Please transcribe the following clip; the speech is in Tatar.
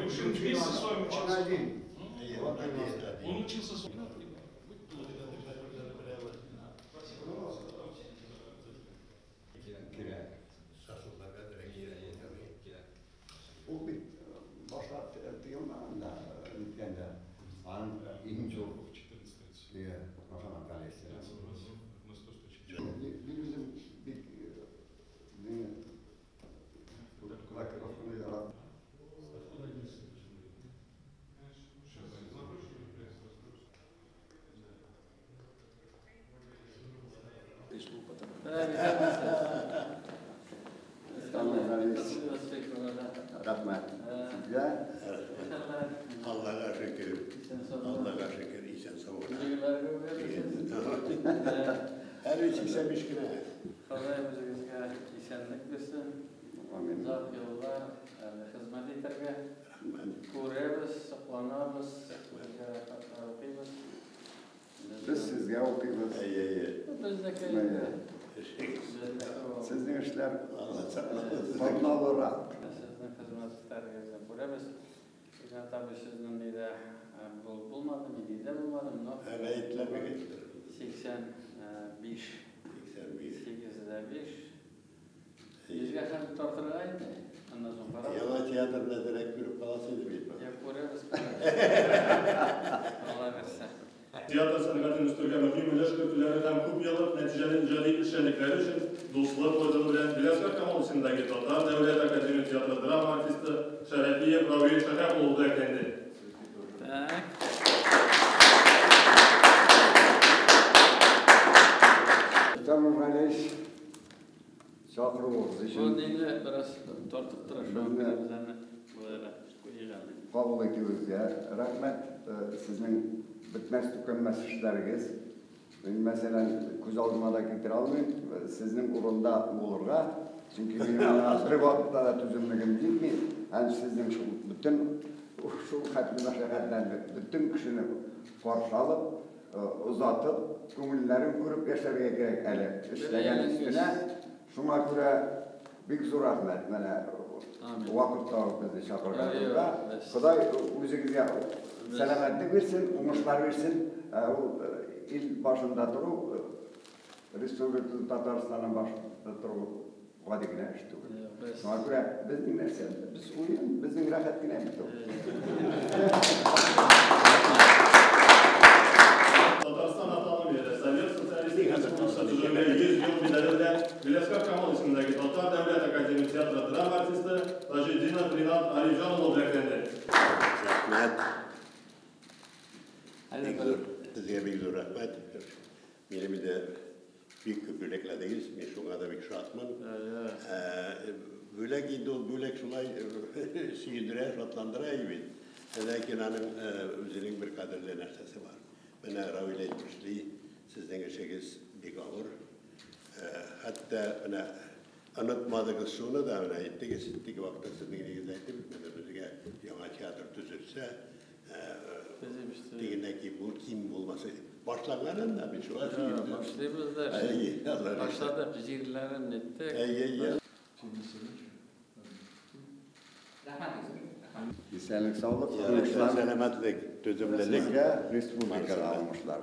Рюшин вместе с вами учился. Он учился с вами. Рәхмәт. Сезгә Аллага шөкер. Аллага шөкер, исән сау. Әле 85 кенә. Ходай үзегезгә исәнлек бирсен. Озак еллар хезмәт итәргә. Күрәбез, сокланабыз, сезгә рәхмәтләр укыйбыз. Без сезгә укыйбыз. Безнеке. Сезнең эшләр тантаналырак. Сезнең хезмәтләрегезне күрәбез. Игнат абый, сезнең нидә булмады, мин нидә булмадым, но 85. 85. Йөзгә хәл тартырга инде. Аннан соң карап. Яңа театрда директ күреп каласы иде бит. Я күрәбез. Алла бирсә. Театр сәнгатен үстерүгә мөһим өлеш кертүләре һәм күп еллык нәтиҗәле иҗади эшчәнлекләре өчен Дуслык ордены белән Галиәсгар Камал исемендәге Татар дәүләт академия театры драма артисты Шәрәфиев Равил Шәһәп улы бүләкләнде. Так. Рөстәм Нургалиевич, чакыруыгыз өчен. Бу нинди бераз тартып тора, шуңа күрә без аны болайрак куйган. Кабул итүегезгә рәхмәт. Сезнең бетмәс төкәнмәс эшләрегез. Мин, мәсәлән, күз алдыма да китерә алмыйм сезнең урында булырга, чөнки минем аңа бер вакытта да түземлегем җитми, һәм сезнең шул бөтен шул хәтле мәшәкатьләрне бөтен кешене каршы алып, озатып, күңелләрен күреп яшәргә кирәк әле эшләгән өстенә. Шуңа күрә бик зур рәхмәт. Менә вакыт табып безне чакырганыңызга. Ходай үзегезгә сәламәтлек бирсен, уңышлар бирсен. Ул ил башында тору, Республика Татарстанның башында тору гади генә эш түгел. Шуңа күрә безнең нәрсә? Без уен, безнең рәхәт кенә бит ул. Татарстан автономияле Совет Социалистик Республикасы төзелгән 100 ел медале белән Галиәсгар Камал исемендәге Татар дәүләт академия театры драма артисты Таҗетдинов Ринат Алиҗан улы бүләкләнде. Рәхмәт. Бик зур, сезгә бик зур рәхмәт. Минем инде бик күп бүләкләдегез, мин шуңа да бик шатмын. Бүләк инде ул бүләк шулай сөендерә, шатландыра бит. Ләкин аның үзенең бер кадерле нәрсәсе бар. Менә Равил әйтмешли, сезнең эшегез бик авыр. Хәтта менә онытмадыгыз шуны да, менә әйттегез, теге вакытта сезнең нигездә әйтеп, менә безгә яңа театр төзелсә, тегеннән ким булмаса иде. Башланганын да бит шуңа сөендем. Башлыйбыз да. Башладык, җирләрен ниттек. Исәнлек, саулык, сәламәтлек, түземлелек. Республикада уңышлар.